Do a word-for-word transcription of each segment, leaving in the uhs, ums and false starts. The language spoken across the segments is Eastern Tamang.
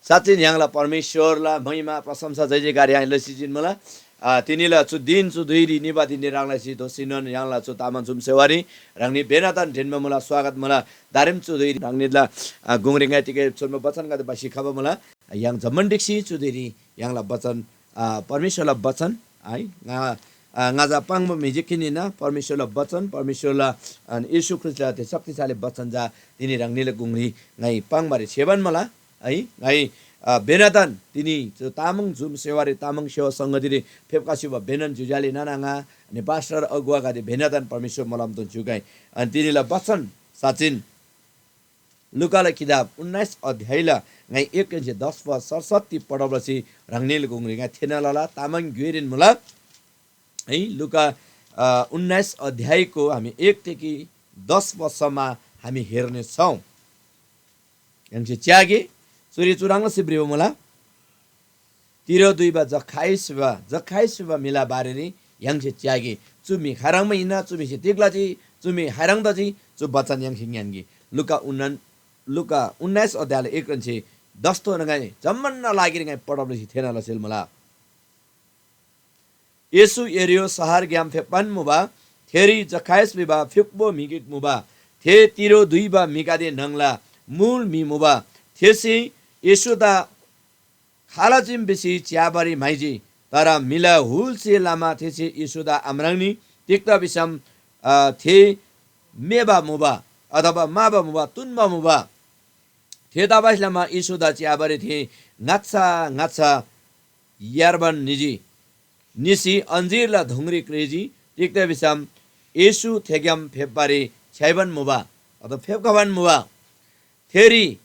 साँच्‍चिन य्‍हाङला परमेश्‍वरला महिमा, प्रशंसा, जय जयकार य्‍हाङ लसी जिन्‍मुला। आ, तिनीला चु दिन, चु धुइरी निबा तिनी ह्राङ लसी दोःसीनोन य्‍हाङला चु तामाङ जुम सेवारी ह्राङनी बेनातन ढेन्‍बा मुला, स्वागत मुला। दारेम चु धुइरी ह्राङनीला, आ, गुङरी ङाइ तिगै छोन्‍बो बचनगदे बसी खबा मुला। य्‍हाङ जम्‍मान ढिक्‍सी चु धुइरी य्‍हाङला बचन, आ, परमेश्‍वरला बचन, है, ङा, आ, ङा चा पाङ्बा म्‍हि जे किन हिन्‍ना, परमेश्‍वरला बचन, परमेश्‍वरला, आ, येशू ख्रीष्‍टला थे शक्तिशाली बचन चा तिनी ह्राङनीला गुङरी ङाइ पाङ्बारी छेबान मुला। है, ङाइ, अ, बेनातन तिनी चु तामाङ जुम सेवारी, तामाङ सेवा संगतिरी फेप्‍खसी वा बेनन ज्‍योज्‍यो आले नाना आङा, अनि पास्टर अगुवागदे बेनातन परमेश्‍वर मोलमदोन च्‍युगै। अनि तिनीला बचन साँच्‍चिन लुकाला किताब उन्‍नाइस अध्यायला ङाइ एकहेन्‍से दस पद सरसत्ती पढब लसी ह्राङनीला गुङरी ङाइ थेःना लला, तामाङ ग्‍योइरीन मुला। है, लुका, अ, उन्‍नाइस अध्यायको हामी एकदेखि दस पदसम्म हामी हेर्नेछौँ। य्‍हाङसे च्‍यागे, चुरी चुह्रङ् लसी भ्रिबा मुला, तिरो दुइबा जखायस भिबा, जखायस भिबा म्‍हिला बारेरी य्‍हाङसे च्‍यागे। चु म्‍हि खाह्रङ्बा हिन्‍ना, चु म्‍हिसे तिग लजी, चु म्‍हि खाह्रङ् तजी, चु बचन य्‍हाङसे ङ्‌यान्‍गे। लुका उन्‍नान-, लुका उन्‍नाइस अध्यायला एकहेन्‍से दसथोन ङाइ जम्‍मानना लागिरी ङाइ पढब लसी थेःना लसेल मुला। येशू यरीहो शहरग्‍याम फेप्‍बान मुबा। थेरी जखायस भिबा फ्‍युक्‍पो म्‍हि गिक मुबा। थे तिरो दुइबा म्‍हिगदे न्‍हङला मुल म्‍हि मुबा। थेसे येशूदा खाल चीम भिसी च्‍याबारी म्‍हाइजी। तर म्‍हिला हुलसे लमा थेसे येशूदा आम्राङ्नी। तिग्‍दा भिसम, अ, थे मेबा मुबा अथवा म्‍हाबा मुबा, तुन्‍बा मुबा। थेतबासेलमा येशूदा च्‍याबारी थे ङाच्‍छा ङाच्‍छा यार्बान निजी। निसी अञ्‍जीरला धुङरी क्रेःजी। तिग्‍दा भिसम येशू थेग्‍याम फेप्‍बारी छ्‌याइबान मुबा, अथवा फेप्‍खबान मुबा। थेरी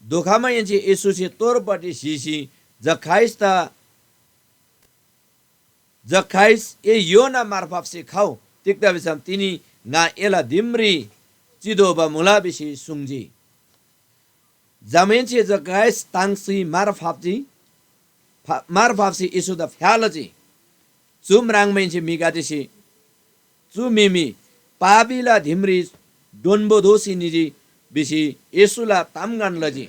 धोखमाहेन्‍से येशूसे तोरपट्टि स्‍हीसी जखायसदा, जखायस, ए योना मार फाप्‍सी खउ, तिग्‍दा भिसम तिनी ङा एला दिमरी चितोःबा मुला भिसी सुङ्जी। जमाहेन्‍से जखायस ताङ्सी मार फाप्‍जी, फा-, मार फाप्‍सी येशूदा फ्‍या लजी। चु म्राङ्माहेन्‍से म्‍हिगदेसे, "चु म्‍हि मी पापीला दिमरी डोन्‍बो दोसी निजी" भिसी येशूला तामगन लजी।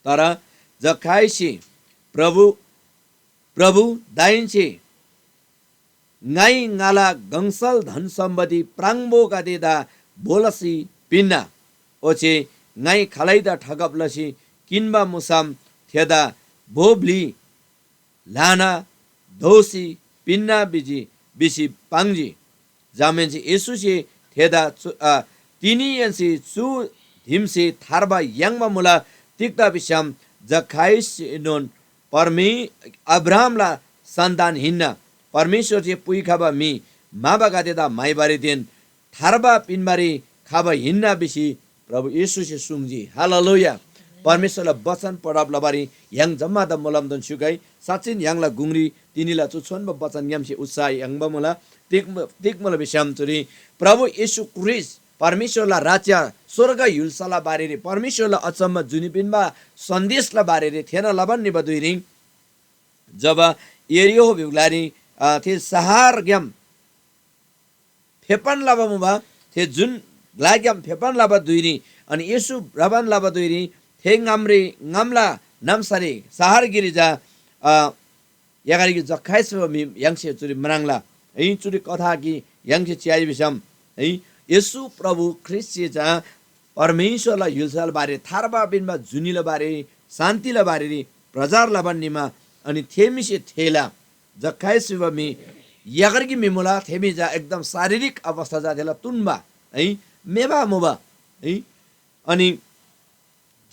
तर जखायससे, "प्रभु, प्रभु, दाहेन्‍से ङाइ ङाला गङसल धन सम्‍पत्ति प्राङबोगदेदा भो लसी पिन्‍ना, ओच्‍छे ङाइ खालैदा ठगब लसी किन्‍बा मुसम थेदा भो ब्‍लि ल्‍हाना दोःसी पिन्‍ना भिजी" भिसी पाङ्जी। जमाहेन्‍से येशूसे थेदा चु-, अ, "तिनीएनसे चु दिमसे थार्बा याङ्बा मुला, तिग्‍दा भिसम जखायसएनोन परमे-, अब्राहामला सन्‍तान हिन्‍ना। परमेश्‍वरसे पुइखबा म्‍हि म्‍हाबागदेदा म्‍हाइबारीदेन थार्बा पिन्‍बारी खबा हिन्‍ना" भिसी प्रभु येशूसे सुङ्जी। हालेलुया। परमेश्‍वरला बचन पढब लबारी य्‍हाङ जम्‍मादा मोलमदोन स्‍युगै। साँच्‍चिन य्‍हाङला गुङरी तिनीला चु छोन्‍बो बचनग्‍यामसे उत्साह याङ्बा मुला। तिग, तिग मुला भिसम चुरी प्रभु येशू ख्रीष्‍ट परमेश्‍वरला राज्‍य स्‍वर्ग य्‍हुल्‍साला बारेरी परमेश्‍वरला अचम्‍मा जुनी पिन्‍बा सन्‍देशला बारेरी थेःना लबान निबा धुइरी जब यरीहो भिबा ग्‍लारी, अ, थे शहरग्‍याम फेप्‍बान लबा मुबा, थे जुन ग्‍लाग्‍याम फेप्‍बान लबा धुइरी, अनि येशू भ्रबान लबा धुइरी थे ङामरी, ङामला नाम्‍सारी शहर गिरी चा, अ, यगरगी जखायस भिबा म्‍हि य्‍हाङसे चुरी म्राङ्ला। है, चुरी कथा कि य्‍हाङसे च्‍याइ भिसम, है, येशू प्रभु ख्रीष्‍टसे चा परमेश्‍वरला य्‍हुल्‍साला बारे थार्बा पिन्‍बा जुनीला बारे, शान्‍तिला बारेरी प्रचार लबान निमा, अनि थे म्‍हिसे थेःला जखायस भिबा म्‍हि यगरगी म्‍हि मुला, थे म्‍हि चा एकदम शारीरिक अवस्था चा थेला तुन्‍बा, है, मेबा मुबा, है। अनि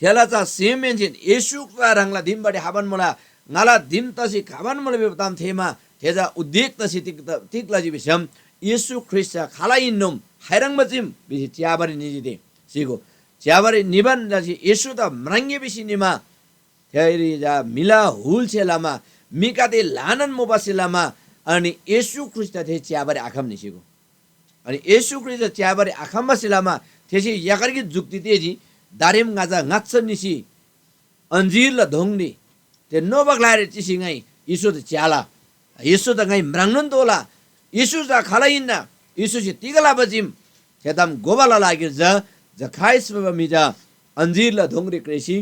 थेला चा सेमहेन्‍सेन येशू चा ह्राङला दिमपट्टि खबान मुला, ङाला दिम तसी खबान मुला भिबा ताम थेःमा थे चा उद्वेग तसी तिग, तिग लजी भिसम, "येशू ख्रीष्‍ट चा खाल हिन्‍नोम, खाइह्रङ्बा चीम?" भिसी च्‍याबारी निजी थे। सिगो, च्‍याबारी निबान लसी येशूदा म्राङ्‍गे भिसी निमा, थेरी चा म्‍हिला हुलसे लमा म्‍हिगदे ल्‍हानान मुबासे लमा, अनि येशू ख्रीष्‍टदा थे च्‍याबारी आखम्‍नी सिगो। अनि येशू ख्रीष्‍टदा च्‍याबारी आखम्‍बासे लमा थेसे यगरगी जुक्ति तेःजी, "दारेम ङा चा ङाच्‍छा निसी अञ्‍जीरला दोङरी थे नोबा ग्‍लारी चिसी ङाइ येशूदा च्‍याला। येशूदा ङाइ म्राङ्नोन तोःला। येशू चा खाल हिन्‍ना? येशूसे तिग लबा चीम?" थे ताम घोबाला लागिरी चा जखायस भिबा म्‍हि चा अञ्‍जीरला दोङरी क्रेःसी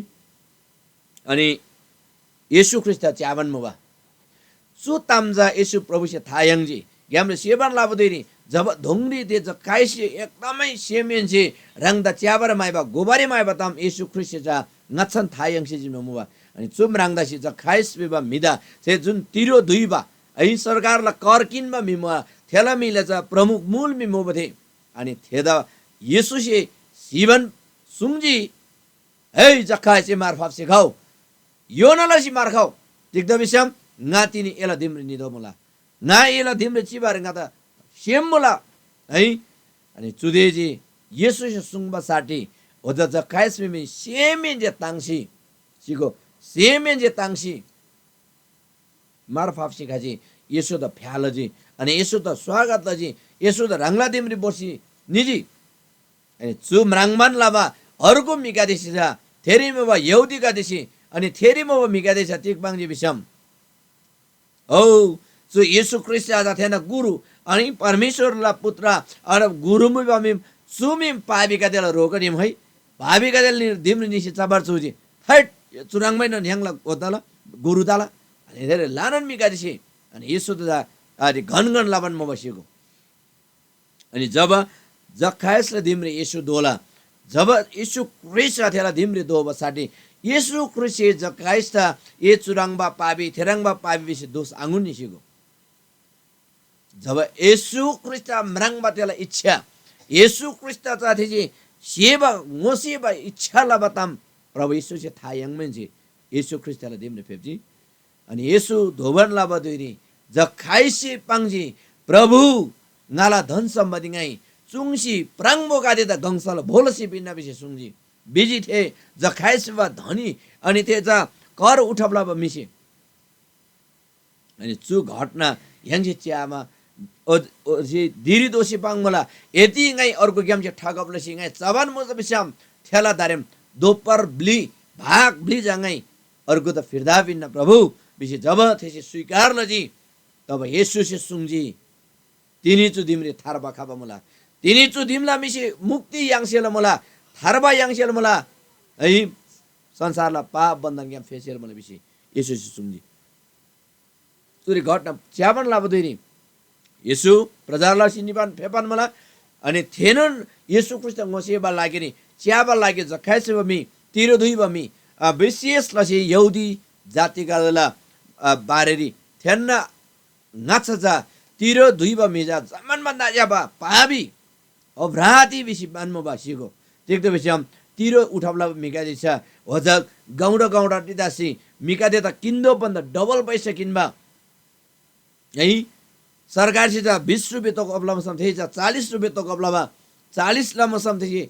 अनि येशू ख्रीष्‍टदा च्‍याबान मुबा। चु ताम चा येशू प्रभुसे था याङ्जी। ग्‍यामरी सेबान लबा धुइरी जब दोङरी थे जखायससे एकदमै सेमहेन्‍से ह्राङदा च्‍याबारी म्‍हाइबा, गोबारी म्‍हाइबा ताम येशू ख्रीष्‍टसे चा ङाच्‍छान था याङ्सी जिन्‍बा मुबा। अनि चु म्राङ्दासे जखायस भिबा म्‍हिदा थे जुन तिरो दुइबा, है, सरकारला कर किन्‍बा म्‍हि मुबा, थेला म्‍हिला चा प्रमुख मुल म्‍हि मुबा थे। अनि थेदा येशूसे सिबान सुङ्जी, "हे जखायस, ए मार फाप्‍सी खउ, योना लसी मार खउ। तिग्‍दा भिसम ङा तिनी एला दिमरी नितोःमुला। ङा एला दिमरी चिबारी ङादा सेम मुला है।" अनि चुदे जे येशूसे सुङ्बा साठी ओजा जखायस भिबा म्‍हि सेमहेन्‍से ताङ्सी, सिगो, सेमहेन्‍से ताङ्सी मार फाप्‍सी खसी येशूदा फ्‍या लजी। अनि येशूदा स्वागत लजी। येशूदा ह्राङला दिमरी भोर्सी निजी। अनि चु म्राङ्बान लबा अर्गु म्‍हिगदेसे चा, थेरी मुबा यहूदीगदेसे, अनि थेरी मुबा म्‍हिगदेसे चा तिग पाङ्जी भिसम, "औ, चु येशू ख्रीष्‍ट चा थेना गुरु, अनि परमेश्‍वरला पुत्र, अनि गुरु मुबा मी, चु मी पापीगदेला ह्रोगो रिम है, पापीगदेला नि-, दिमरी निसी चबार चुजी। हैट, चुह्रङ्बैनोन य्‍हाङला गोताला गुरु तला।" अनि थेरी ल्‍हानान म्‍हिगदेसे अनि येशूदा चा आदि घनघन लबान मुबा सिगो। अनि जब जखायसला दिमरी येशू दोला, जब येशू ख्रीष्‍ट थेला दिमरी दोबा साठी येशू ख्रीष्‍टसे जखायसदा, "ए चुह्रङ्बा पापी, थेह्रङ्बा पापी" भिसी दोष आङुन्‍नी सिगो। जब येशू ख्रीष्‍टदा म्राङ्बा थेला इच्छा, येशू ख्रीष्‍टदा चा थेसे सेबा, ङोसेबा इच्छा लबा ताम प्रभु येशूसे था याङ्माहेन्‍से येशू ख्रीष्‍ट थेला दिमरी फेप्‍जी। अनि येशू धोबान लबा धुइरी जखायससे पाङ्जी, "प्रभु, ङाला धन सम्‍पत्ति ङाइ चुङ्सी प्राङबोगदेदा गङसल भो लसी पिन्‍ना" भिसी सुङ्जी। भिजी थे जखायस भिबा धनी, अनि थे चा कर उठब लबा म्‍हिसे। अनि चु घटना य्‍हाङसे च्‍यामा ओ-, ओसे धिरी दोःसी पाङ्‌मुला। यदि ङाइ अर्गुग्‍यामसे ठगब लसी ङाइ चबान मुबा भिसम, थेला दारेम दोप्‍पर ब्‍लि, भाग ब्‍लि चा ङाइ अर्गुदा फिर्ता पिन्‍ना प्रभु भिसी जब थेसे स्‍वीकार लजी, तब येशूसे सुङ्जी, "तिनी चु दिमरी थार्बा खबा मुला। तिनी चु दिमला म्‍हिसे मुक्ति याङ्सेला मुला, थार्बा याङ्सेला मुला, है, संसारला पाप बन्‍धनग्‍याम फेसेला मुला" भिसी येशूसे सुङ्जी। चुरी घटना च्‍याबान लबा धुइरी येशू प्रचार लसी निबान फेबान मुला। अनि थेनोन येशू ख्रीष्‍टदा ङोसेबा लागिरी, च्‍याबा लागिरी जखायस भिबा म्‍हि, तिरो दुइबा म्‍हि, अ, विशेष लसी यहूदी जातिगदेला, अ, बारेरी थेन्‍ना ङाच्‍छा चा तिरो दुइबा म्‍हि चा जम्‍मान भन्‍दा ज्‍यबा पापी, अपराधी भिसी पाङ्‌मुबा सिगो। तिग्‍दा भिसम तिरो उठब लबा म्‍हिगदे चा होजा गाउँडा गाउँडा टिदासी म्‍हिगदेदा किन्‍दो भन्‍दा डबल पैसा किन्‍बा। है, सरकारसे चा बिस रुपियाँ तोकब लमा सम थे चा चालिस रुपियाँ तोकब लबा, चालिस लमा सम थे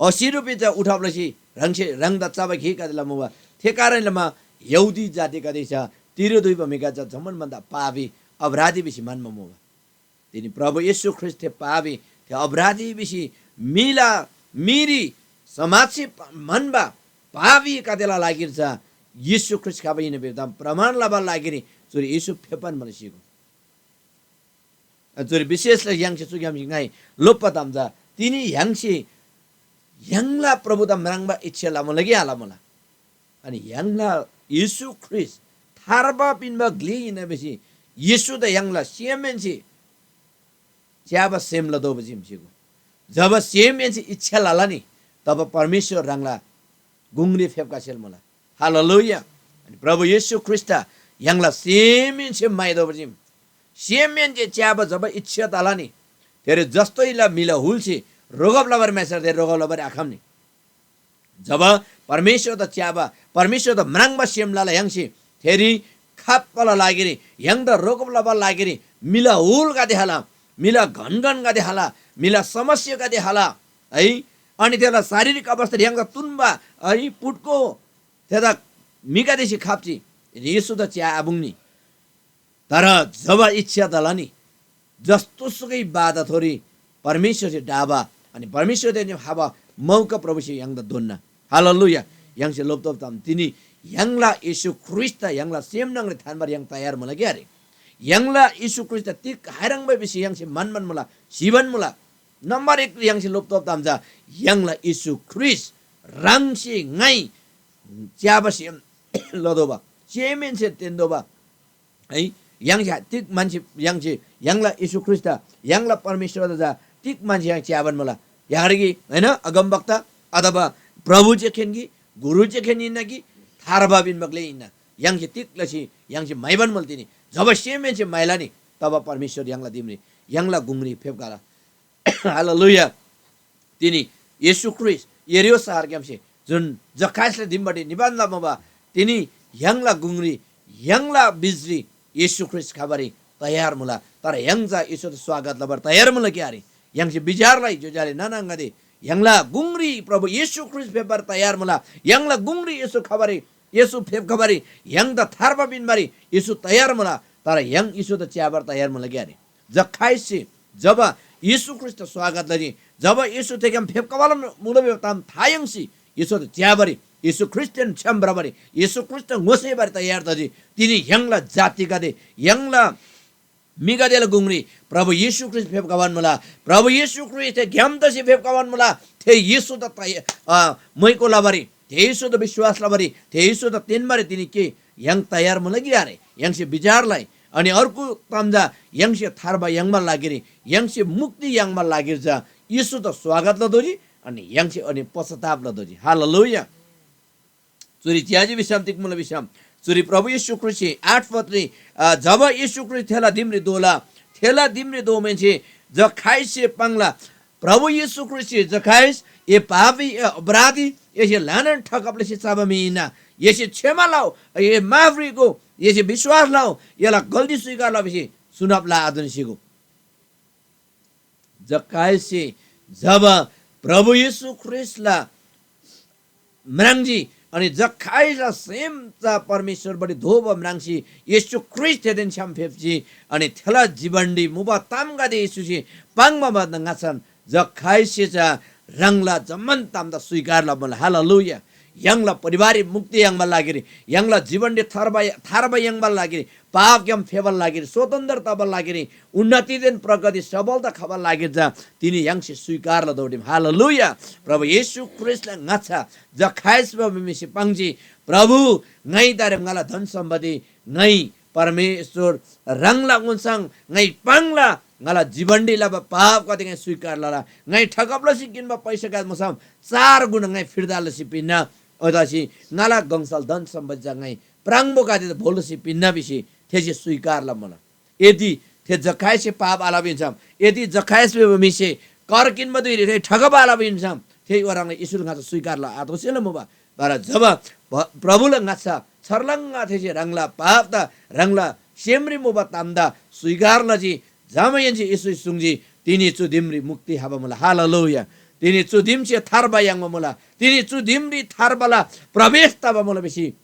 अस्सी रुपियाँ चा उठब लसी ह्राङसे ह्राङदा चबा गेगदे लमुबा। थे कारण लमा यहूदी जातिगदे चा तिरो दुइबा म्‍हिगदे चा जम्‍मान भन्‍दा पापी अपराधी भिसी म्‍हन्‍बा मुबा। तिनी प्रभु येशू ख्रीष्‍ट थे पापी, थे अपराधी भिसी म्‍हिला, म्‍हिरी समाजसे प-, म्‍हन्‍बा पापीगदेला लागिरी चा येशू ख्रीष्‍ट खबा हिन्‍ना भिबा ताम प्रमाण लबाला लागिरी चुरी येशू फेप्‍बान मुला सिगो। चुरी विशेष लसी य्‍हाङसे चुग्‍यामसे ङाइ लोप्‍बा ताम चा तिनी य्‍हाङसे य्‍हाङला प्रभुदा म्राङ्बा इच्छा लमुला कि आलमुला? अनि य्‍हाङला येशू ख्रीष्‍ट थार्बा पिन्‍बा ग्‍ले हिन्‍ना भिसी येशूदा य्‍हाङला सेमहेन्‍से च्‍याबा सेम लतोःबा चीम सिगो। जब सेमहेन्‍से इच्छा लला नि, तब परमेश्‍वर ह्राङला गुङरी फेप्‍खसेल मुला। हालेलुया। अनि प्रभु येशू ख्रीष्‍टदा य्‍हाङला सेमहेन्‍से माया तोःबा चीम। सेमहेन्‍से च्‍याबा जब इच्छा तला नि, थेरी जस्तोइला म्‍हिला हुलसे रोगब लबारी म्‍हाइसर थे रोगब लबारी आखम्‍नी। जब परमेश्‍वरदा च्‍याबा, परमेश्‍वरदा म्राङ्बा सेम लला य्‍हाङसे थेरी खप्‍बाला लागिरी, य्‍हाङदा रोगब लबाला लागिरी म्‍हिला हुलगदे हला, म्‍हिला घनघनगदे हला, म्‍हिला समस्यागदे हला है। अनि थेला शारीरिक अवस्थारी य्‍हाङदा तुन्‍बा है पुट्को थेदा म्‍हिगदेसे खप्‍जी, येशूदा च्‍या आपुङ्नी। तर जब इच्छा तला नि, जस्तोसुकै बाधाथोरी परमेश्‍वरसे ढाबा, अनि परमेश्‍वरदेन हाबा मौका प्रभुसे य्‍हाङदा दोन्‍ना। हालेलुया। य्‍हाङसे लोप्‍तोःबा ताम तिनी य्‍हाङला येशू ख्रीष्‍टदा य्‍हाङला सेम न्‍हङरी थान्‍बारी य्‍हाङ तयार मुला कि आरे? य्‍हाङला येशू ख्रीष्‍टदा तिग खाह्रङ्बा भिसी य्‍हाङसे म्‍हन्‍बान मुला, सिबान मुला। नम्‍बर एक य्‍हाङसे लोप्‍तोःबा ताम चा य्‍हाङला येशू ख्रीष्‍ट ह्राङसे ङाइ च्‍याबा सेम लतोःबा, सेमहेन्‍से तेन्‍तोःबा है। य्‍हाङसे तिग मान्छे, य्‍हाङसे य्‍हाङला येशू ख्रीष्‍टदा, य्‍हाङला परमेश्‍वरदा चा तिग मान्छे य्‍हाङ च्‍याबान मुला? यागरे कि, होइन? अगमवक्ता अथवा प्रभु जे खेन कि, गुरु जे खेन हिन्‍ना कि, थार्बा पिन्‍बा ग्‍ले हिन्‍ना? य्‍हाङसे तिग लसी य्‍हाङसे म्‍हाइबान मुला तिनी? जब सेमहेन्‍से म्‍हाइला नि, तब परमेश्‍वर य्‍हाङला दिमरी, य्‍हाङला गुङरी फेप्‍खला। हालेलुया। तिनी येशू ख्रीष्‍ट यरीहो शहरग्‍यामसे जुन जखायसला दिमपट्टि निबान लमुबा, तिनी य्‍हाङला गुङरी, य्‍हाङला बिचरी येशू ख्रीष्‍ट खबारी तयार मुला। तर य्‍हाङ चा येशूदा स्वागत लबारी तयार मुला कि आरे? य्‍हाङसे बिचार लइ, ज्‍योज्‍यो आले नाना आङागदे, य्‍हाङला गुङरी प्रभु येशू ख्रीष्‍ट फेप्‍बारी तयार मुला। य्‍हाङला गुङरी येशू खबारी, येशू फेप्‍खबारी, य्‍हाङदा थार्बा पिन्‍बारी येशू तयार मुला। तर य्‍हाङ येशूदा च्‍याबारी तयार मुला कि आरे? जखायससे जब येशू ख्रीष्‍टदा स्वागत लजी, जब येशू थेग्‍याम फेप्‍खबाला मुला भिबा ताम था याङ्सी येशूदा च्‍याबारी, येशू ख्रीष्‍टदेन छ्‌याम भ्रबारी, येशू ख्रीष्‍टदा ङोसेबारी तयार तजी, तिनी य्‍हाङला जातिगदे, य्‍हाङला म्‍हिगदेला गुङरी प्रभु येशू ख्रीष्‍ट फेप्‍खबान मुला। प्रभु येशू ख्रीष्‍ट थे ग्‍याम तसी फेप्‍खबान मुला। थे येशूदा तय-, अ, मैको लबारी, थे येशूदा विश्‍वास लबारी, थे येशूदा तेन्‍बारी तिनी के य्‍हाङ तयार मुला कि आरे? य्‍हाङसे बिचार लइ। अनि अर्को ताम चा य्‍हाङसे थार्बा याङ्बा लागिरी, य्‍हाङसे मुक्ति याङ्बा लागिरी चा येशूदा स्वागत लतोःजी, अनि य्‍हाङसे अनि पश्‍चाताप लतोःजी। हालेलुया। चुरी च्‍याजी भिसम तिग मुला भिसम, चुरी प्रभु येशू ख्रीष्‍टसे आठ पदरी, अ, जब येशू ख्रीष्‍ट थेला दिमरी दोला, थेला दिमरी दोःमाहेन्‍से जखायससे पाङ्ला, प्रभु येशू ख्रीष्‍टसे जखायस, ए पापी, ए अपराधी, एसे ल्‍हानान ठगब लसी चबा म्‍हि हिन्‍ना। एसे क्षमा लउ, ए माफ रिगो, एसे विश्‍वास लउ, एला गल्ती स्‍वीकार लउ भिसी सुनब लआतोन सिगो। जखायससे जब प्रभु येशू ख्रीष्‍टला म्राङ्जी, अनि जखायसला सेम चा परमेश्‍वरपट्टि दोःबा म्राङ्सी येशू ख्रीष्‍ट थेदेन छ्‌याम फेप्‍जी, अनि थेला जीवनरी मुबा तामगदे येशूसे पाङ्बा भन्‍दा ङाच्‍छान जखायससे चा ह्राङला जम्‍मान तामदा स्‍वीकार लबा मुला। हालेलुया। य्‍हाङला परिवाररी मुक्ति याङ्बा लागिरी, य्‍हाङला जीवनरी थार्बा, थार्बा याङ्बा लागिरी, पापग्‍याम फेबाला लागिरी, स्वतन्त्र तबाला लागिरी, उन्नतिदेन प्रगति सबलता खबाला लागिरी चा तिनी य्‍हाङसे स्‍वीकार लतोःडिम। हालेलुया। प्रभु येशू ख्रीष्‍टला ङाच्‍छा जखायस भिबा म्‍हिसे पाङ्जी, प्रभु, ङाइ तारेम ङाला धन सम्‍पत्ति ङाइ परमेश्‍वर ह्राङला ओन्‍छाङ ङाइ पाङ्ला, ङाला जीवनरी लबा पापगदे ङाइ स्‍वीकार लला। ङाइ ठगब लसी किन्‍बा पैसागदे मुसम चार गुणा ङाइ फिर्ता लसी पिन्‍ना। ओदासी ङाला गङसल धन सम्‍पत्ति चा ङाइ प्राङबोगदेदा भो लसी पिन्‍ना भिसी थेसे स्‍वीकार लमुला। यदि थे जखायससे पाप आलबा हिन्‍सम, यदि जखायस भिबा म्‍हिसे कर किन्‍बा धुइरी थे ठगब आलबा हिन्‍सम, थे ओह्रङ्ले येशूला ङाच्‍छा स्‍वीकार लआतोःसेला मुबा। तर जब भ-, प्रभुला ङाच्‍छा छर्लङ्गा थेसे ह्राङला पापदा, ह्राङला सेमरी मुबा तामदा स्‍वीकार लजी, जमाहेन्‍से येशूसे सुङ्जी, तिनी चु दिमरी मुक्ति खबा मुला। हालेलुया। तिनी चु दिमसे थार्बा याङ्बा मुला। तिनी चु दिमरी थार्बाला प्रवेश तबा मुला भिसी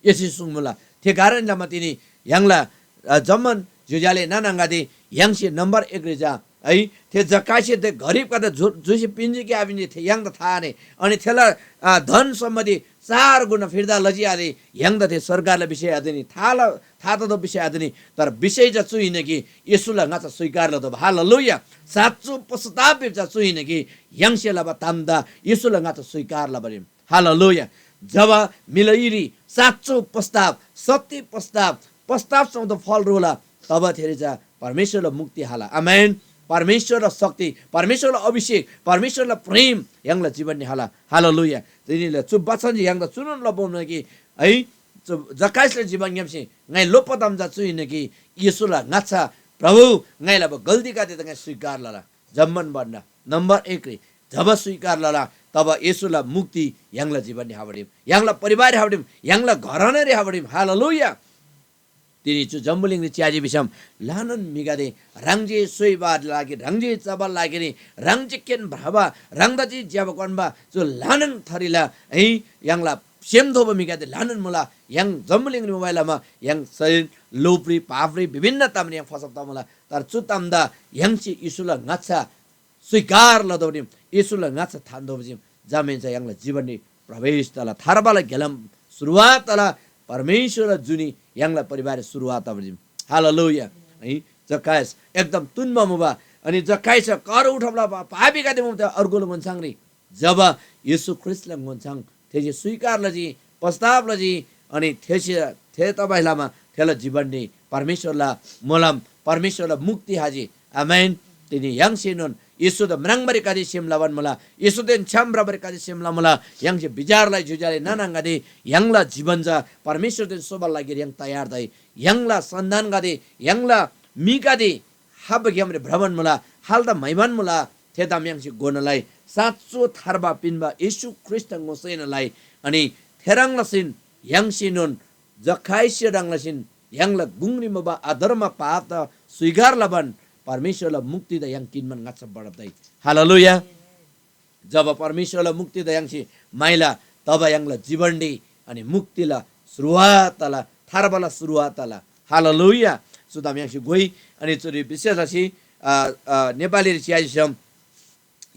येशूसे सुङ्मुला। थे कारण लमा तिनी य्‍हाङला, अ, जम्‍मान ज्‍योज्‍यो आले नाना आङागदे, य्‍हाङसे नम्‍बर एकरी चा है, थे जक्‍कासे थे गरिबगदे जु-, जुसी पिन्‍जी कि आपिन्‍जी थे य्‍हाङदा था आरे। अनि थेला, अ, धन सम्‍पत्ति चार गुणा फिर्ता लजी आरे, य्‍हाङदा थे सरकारला विषय आदनी, था ल-, था ततोःबा विषय आदनी, तर विषय चा चु हिन्‍ना कि येशूला ङाच्‍छा स्‍वीकार लतोःबा। हालेलुया। साँचो पश्‍चाताप चा चु हिन्‍ना कि य्‍हाङसे लबा तामदा येशूला ङाच्‍छा स्‍वीकार लबारी। हालेलुया। जब म्‍हिला इरी साँचो पश्‍चाताप, सत्य पश्‍चाताप, पश्‍चाताप चौधो फल रोला, तब थेरी चा परमेश्‍वरला मुक्ति हाला। आमेन। परमेश्‍वरला शक्ति, परमेश्‍वरला अभिषेक, परमेश्‍वरला प्रेम य्‍हाङला जीवनरी हाला। हालेलुया। तिनीले चु वचन य्‍हाङदा चुनोन लबोमना कि है, चु जक्‍काइसला जीवनग्‍यामसे ङाइ लोप्‍बा ताम चा चु हिन्‍ना कि येशूला ङाच्‍छा प्रभु ङाइ लबा गल्‍तीगदे त ङाइ स्‍वीकार लला। जम्‍मान भन्‍दा नम्‍बर एकरी जब स्‍वीकार लला, तब येशूला मुक्ति य्‍हाङला जीवनरी हाबडिम, य्‍हाङला परिवाररी हाबडिम, य्‍हाङला घरानारी हाबडिम। हालेलुया। तिनी चु जम्‍बुलिङरी च्‍याजी भिसम ल्‍हानान म्‍हिगदे ह्राङ जे सोइबा लागिरी, ह्राङ जे चबा लागिरी, ह्राङ जे केन भ्रबा, ह्राङदा जे ज्‍यबा क्‍वान्‍बा चु ल्‍हानान थरीला है य्‍हाङला सेम थोबा म्‍हिगदे ल्‍हानान मुला। य्‍हाङ जम्‍बुलिङरी मुबारी लमा य्‍हाङ शरीर लोभरी, पापरी, विभिन्न तामरी य्‍हाङ फसब तमुला। तर चु तामदा य्‍हाङसे येशूला ङाच्‍छा स्‍वीकार लतोःबा दिम, येशूला ङाच्‍छा थान्‍तोःबा दिम, जमाहेन्‍से य्‍हाङला जीवनरी प्रवेश तला, थार्बाला गेलम सुरुवात तला, परमेश्‍वरला जुनी य्‍हाङला परिवाररी सुरुवात तबा दिम। हालेलुया। है, जक्‍कायस एकदम तुन्‍बा मुबा, अनि जक्‍कायसला कर उठबला पा-, पापीगदे मुबा अर्गुला ङोन्‍छाङरी। जब येशू ख्रीष्‍टला ङोन्‍छाङ थेसे स्‍वीकार लजी, पश्‍चाताप लजी, अनि थेसे, थे तबासे लमा थेला जीवनरी परमेश्‍वरला मोलम, परमेश्‍वरला मुक्ति खजी। आमेन। तिनी य्‍हाङसेनोन येशूदा म्राङ्बारी कति सेम लबान मुला, येशूदेन छ्‌याम भ्रबारी कति सेम लमुला। य्‍हाङसे बिचार लइ, ज्‍योज्‍यो आले नाना आङागदे, य्‍हाङला जीवन चा परमेश्‍वरदेन सोबाला लागिरी य्‍हाङ तयार तइ। य्‍हाङला सन्‍तानगदे, य्‍हाङला म्‍हिगदे खाबग्‍यामरी भ्रबान मुला, खाल्‍दा म्‍हाइबान मुला, थे ताम य्‍हाङसे घोना लइ। साँचो थार्बा पिन्‍बा येशू ख्रीष्‍टदा ङोसेना लइ। अनि थेह्रङ् लसीन य्‍हाङसेनोन जखायसे ह्रङ् लसीन य्‍हाङला गुङरी मुबा अधर्म पापदा स्‍वीकार लबान परमेश्‍वरला मुक्तिदा य्‍हाङ किन्‍बान ङाच्‍छा बढब तइ। हालेलुया। जब परमेश्‍वरला मुक्तिदा य्‍हाङसे म्‍हाइला, तब य्‍हाङला जीवनरी अनि मुक्तिला सुरुवात तला, थार्बाला सुरुवात तला। हालेलुया। चु ताम य्‍हाङसे घोइ। अनि चुरी विशेष लसी, अ, अ, नेपालीरी च्‍याजी भिसम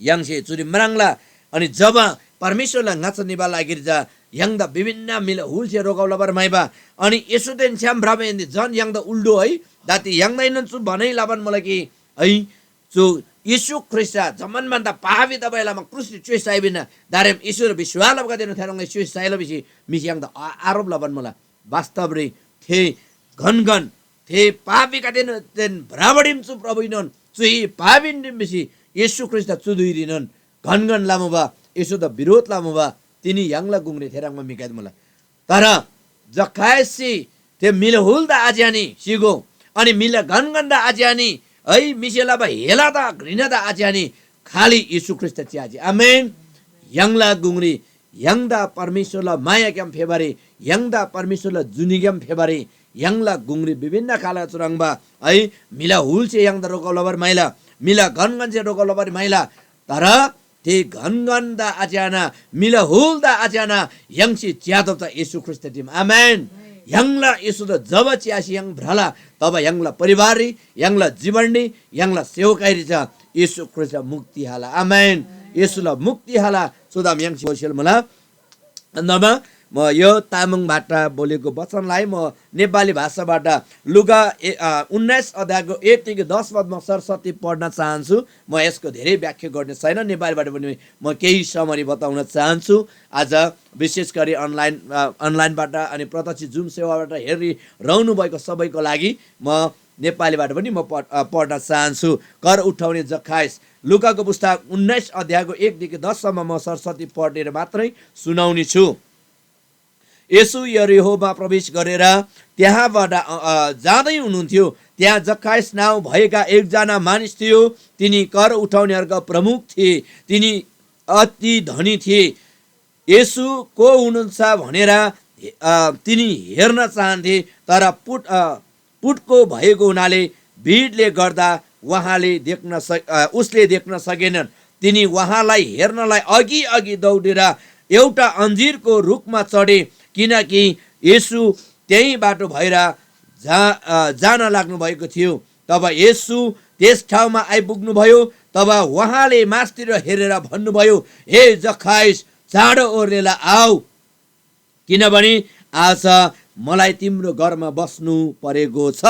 य्‍हाङसे चुरी म्राङ्ला। अनि जब परमेश्‍वरला ङाच्‍छा निबा लागिरी चा य्‍हाङदा विभिन्न म्‍हिला हुलसे रोकब लबारी म्‍हाइबा, अनि येशूदेन छ्‌याम भ्रबाहेन्‍से झन य्‍हाङदा उल्‍टो है, दान्‍दे य्‍हाङदाएनोन चु भनाइ लबान मुला कि है, चु येशू ख्रीष्‍ट चा जम्‍मान भन्‍दा पापी तबासे लमा क्रुसरी च्‍योइसी साइबा हिन्‍ना, दारेम येशूरी विश्‍वास लबागदेएनोन थेह्रङ् लसी च्‍योइसी साइला भिसी म्‍हिसे य्‍हाङदा आ-, आरोप लबान मुला। वास्तवरी थे घनघन थे पापीगदेदेन बराबरीम चु प्रभुएनोन चुइ पापीन रिम भिसी येशू ख्रीष्‍टदा चु धुइरीनोन घनघन लमुबा, येशूदा बिरोध लमुबा, तिनी य्‍हाङला गुङरी थेह्रङ्बा म्‍हिगदे मुला। तर जखायससे थे म्‍हिला हुलदा आच्‍यानी सिगो, अनि म्‍हिला घनघनदा आच्‍यानी, है, म्‍हिसे लबा हेलादा घृणादा आच्‍यानी, खालि येशू ख्रीष्‍टदा च्‍याजी। आमेन। य्‍हाङला गुङरी य्‍हाङदा परमेश्‍वरला मायाग्‍याम फेबारी, य्‍हाङदा परमेश्‍वरला जुनीग्‍याम फेबारी, य्‍हाङला गुङरी विभिन्न खालला चुह्रङ्बा, है, म्‍हिला हुलसे य्‍हाङदा रोकब लबारी म्‍हाइला, म्‍हिला घनघनसे रोकब लबारी म्‍हाइला, तर थे घनघनदा आच्‍याना, म्‍हिला हुलदा आच्‍याना, य्‍हाङसे च्‍यातोःबा चा येशू ख्रीष्‍टदा दिम। आमेन। य्‍हाङला येशूदा जब च्‍यासी य्‍हाङ भ्रला, तब य्‍हाङला परिवाररी, य्‍हाङला जीवनरी, य्‍हाङला सेवकाईरी चा येशू ख्रीष्‍टला मुक्ति हाला। आमेन। येशूला मुक्ति हाला। चुदाम य्‍हाङसे गोसेल मुला। अन्‍दमा म यो तामाङबाट बोलेको वचनलाई म नेपाली भाषाबाट लुका ए-, अ, उन्नाइस अध्यायको एकदेखि दस पद म सरस्वती पढ्न चाहन्छु। म यसको धेरै व्याख्या गर्ने छैन, नेपालीबाट पनि म केही summary बताउन चाहन्छु। आज विशेष गरी online, अ, online-बाट अनि प्रत्यक्ष Zoom सेवाबाट हेरिरहनु भएको सबैको लागि म नेपालीबाट पनि म पढ-, अ, पढ्न चाहन्छु। कर उठाउने जखायस, लुकाको पुस्तक उन्नाइस अध्यायको एकदेखि दससम्म म सरस्वती पढेर मात्रै सुनाउने छु। येशू यरीहोमा प्रवेश गरेर त्यहाँबाट, अ, अ, जाँदै हुनुहुन्थ्यो। त्यहाँ जखायस नाउँ भएका एकजना मानिस थियो। तिनी कर उठाउनेहरूका प्रमुख थिए। तिनी अति धनी थिए। येशू को हुनुहुन्छ भनेर, अ, तिनी हेर्न चाहन्थे, तर पुट-, अ, पुटको भएको हुनाले भिडले गर्दा उहाँले देख्न सक-, अ, उसले देख्न सकेनन्। तिनी उहाँलाई हेर्नलाई अघि अघि दौडेर एउटा अञ्जिरको रुखमा चढे, किनकि येशू त्यही बाटो भएर जा-, अ, जान लाग्नुभएको थियो। तब येशू त्यस ठाउँमा आइपुग्नुभयो। तब उहाँले मास्तिर हेरेर भन्नुभयो, "हे जखायस, चाँडो ओर्लेर आऊ, किनभने आज मलाई तिम्रो घरमा बस्नु परेको छ।"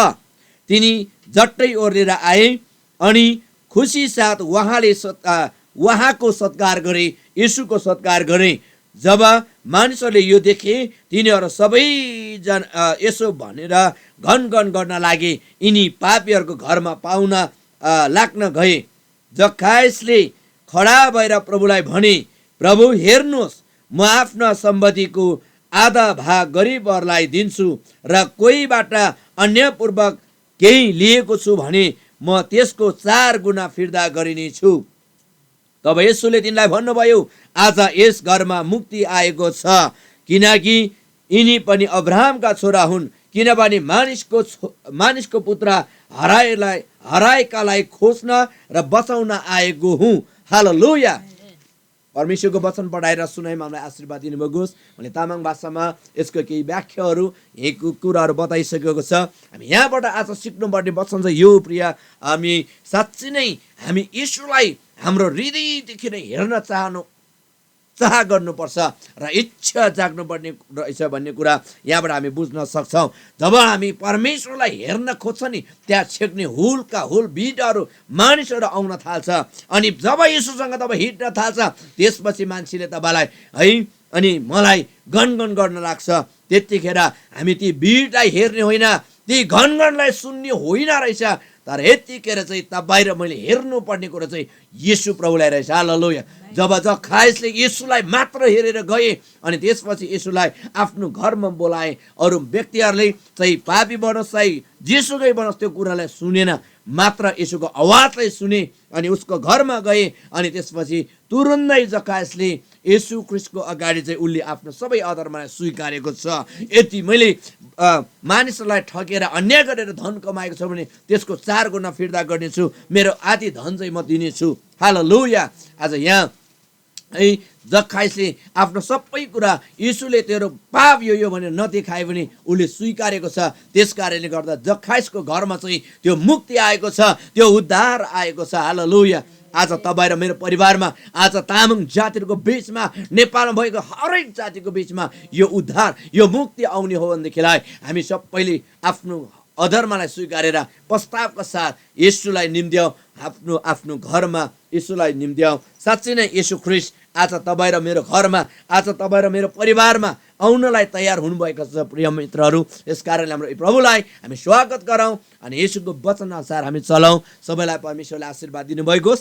तिनी झट्टै ओर्लेर आए, अनि खुसी साथ उहाँले सत्-, आ, उहाँको सत्कार गरे, येशूको सत्कार गरे। जब मानिसहरूले यो देखे, तिनीहरू सबैजना, अ, यसो भनेर घनघन गर्न लागे, "यिनी पापीहरूको घरमा पाहुना, अ, लाग्न गए।" जखायसले खडा भएर प्रभुलाई भने, "प्रभु, हेर्नुहोस्, म आफ्ना सम्पत्तिको आधा भाग गरिबहरूलाई दिन्छु र कोहीबाट अन्यायपूर्वक केही लिएको छु भने म त्यसको चार गुणा फिर्ता गरिनेछु।" तब येशूले तिनलाई भन्नुभयो, "आज यस घरमा मुक्ति आएको छ, किनकि यिनी पनि अब्राहमका छोरा हुन्, किनभने मानिसको छो-, मानिसको पुत्र हराएलाई, हराएकालाई खोज्न र बचाउन आएको हुँ।" हालेलुया। परमेश्वरको वचन पढाएर सुनाइमा हामीलाई आशीर्वाद दिनुभएको होस्। मैले तामाङ भाषामा यसको केही व्याख्याहरू, यही कु-, कुराहरू बताइसकेको छ। हामी यहाँबाट आज सिक्नुपर्ने वचन चाहिँ यो, प्रिय, हामी साँच्चै नै हामी येशूलाई हाम्रो हृदयदेखि नै हेर्न चाहनु, चाह गर्नुपर्छ र इच्छा जाग्नुपर्ने रहेछ भन्ने कुरा यहाँबाट हामी बुझ्न सक्छौँ। जब हामी परमेश्वरलाई हेर्न खोज्छ नि, त्यहाँ छेक्ने हुलका हुल भिडहरू, मानिसहरू आउन थाल्छ। अनि जब येशूसँग तब हिँड्न थाल्छ, त्यसपछि मान्छेले तपाईँलाई है, अनि मलाई गनगन गर्न लाग्छ। त्यतिखेर हामी ती भिडलाई हेर्ने होइन, ती गनगनलाई सुन्ने होइन रहेछ, तर यतिखेर चाहिँ तपाईँ र मैले हेर्नुपर्ने कुरा चाहिँ येशू प्रभुलाई रहेछ। हालेलुया। जब जखायसले येशूलाई मात्र हेरेर गए अनि त्यसपछि येशूलाई आफ्नो घरमा बोलाए, अरू व्यक्तिहरूले चाहिँ पापी बनोस् चाहे जेसुकै बनोस् त्यो कुरालाई सुनेन, मात्र येशूको आवाजलाई सुने अनि उसको घरमा गए। अनि त्यसपछि तुरुन्दै जखायसले येशू ख्रीष्टको अगाडि चाहिँ उसले आफ्नो सबै अधर्मलाई स्वीकारेको छ। यदि मैले अ, मानिसहरूलाई ठगेर अन्याय गरेर धन कमाएको छ भने त्यसको चार गुणा फिर्ता गर्नेछु, मेरो आधी धन चाहिँ म दिनेछु। हालेलुया। आज यहाँ है, जखायसले आफ्नो सबै कुरा येशूले तेरो पाप यो यो भनेर नदेखाए पनि उसले स्वीकारेको छ। त्यस कारणले गर्दा जखायसको घरमा चाहिँ त्यो मुक्ति आएको छ, त्यो उद्धार आएको छ। हालेलुया। आज तपाईँ र मेरो परिवारमा, आज तामाङ जातिहरूको बिचमा, नेपालमा भएको हरेक जातिको बिचमा यो उद्धार, यो मुक्ति आउने हो भनेदेखिलाई हामी सबैले आफ्नो अधर्मलाई स्वीकारेर पश्चातापका साथ येशूलाई निम्त्याउ, आफ्नो आफ्नो घरमा येशूलाई निम्त्याउ। साँच्चै नै येशू ख्रीष्ट आज तपाईँ र मेरो घरमा, आज तपाईँ र मेरो परिवारमा आउनलाई तयार हुनुभएको छ प्रिय मित्रहरू। यस कारणले हाम्रो प्रभुलाई हामी स्वागत गरौँ अनि येशूको वचन अनुसार हामी चलौँ। सबैलाई परमेश्वरले आशीर्वाद दिनुभएको होस्।